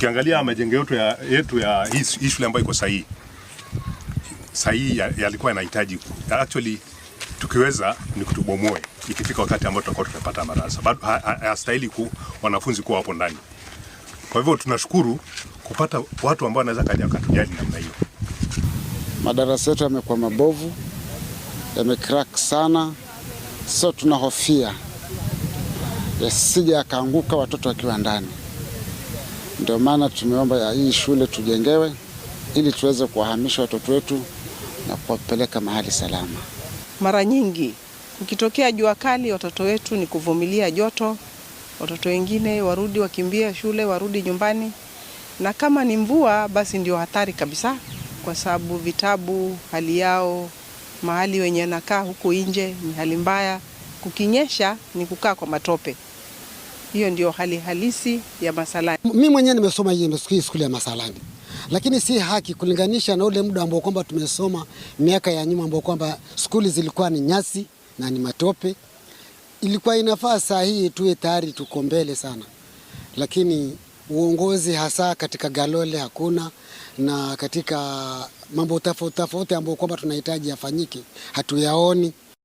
Tukiangalia majengo yetu ya hii shule ambayo iko sahihi sahihi yalikuwa yanahitaji, actually tukiweza ni kutubomoe ikifika wakati ambao tutakuwa tumepata madarasa. Bado hayastahili wanafunzi kuwa hapo ndani. Kwa hivyo tunashukuru kupata watu ambao wanaweza kaja wakatujali namna hiyo. Madarasa yetu yamekuwa mabovu, yamecrack sana, so tunahofia yasije yakaanguka watoto wakiwa ndani. Ndio maana tumeomba ya hii shule tujengewe ili tuweze kuwahamisha watoto wetu na kuwapeleka mahali salama. Mara nyingi ukitokea jua kali, watoto wetu ni kuvumilia joto, watoto wengine warudi wakimbie shule, warudi nyumbani, na kama ni mvua, basi ndio hatari kabisa, kwa sababu vitabu, hali yao, mahali wenye nakaa huku nje ni hali mbaya. Kukinyesha ni kukaa kwa matope. Hiyo ndio hali halisi ya Masalani. Mimi mwenyewe nimesoma hii skuli ya Masalani, lakini si haki kulinganisha na ule muda ambao kwamba tumesoma miaka ya nyuma ambao kwamba skuli zilikuwa ni nyasi na ni matope. Ilikuwa inafaa saa hii tuwe tayari tuko mbele sana, lakini uongozi hasa katika Galole hakuna, na katika mambo tofauti tofauti ambayo kwamba tunahitaji yafanyike hatuyaoni.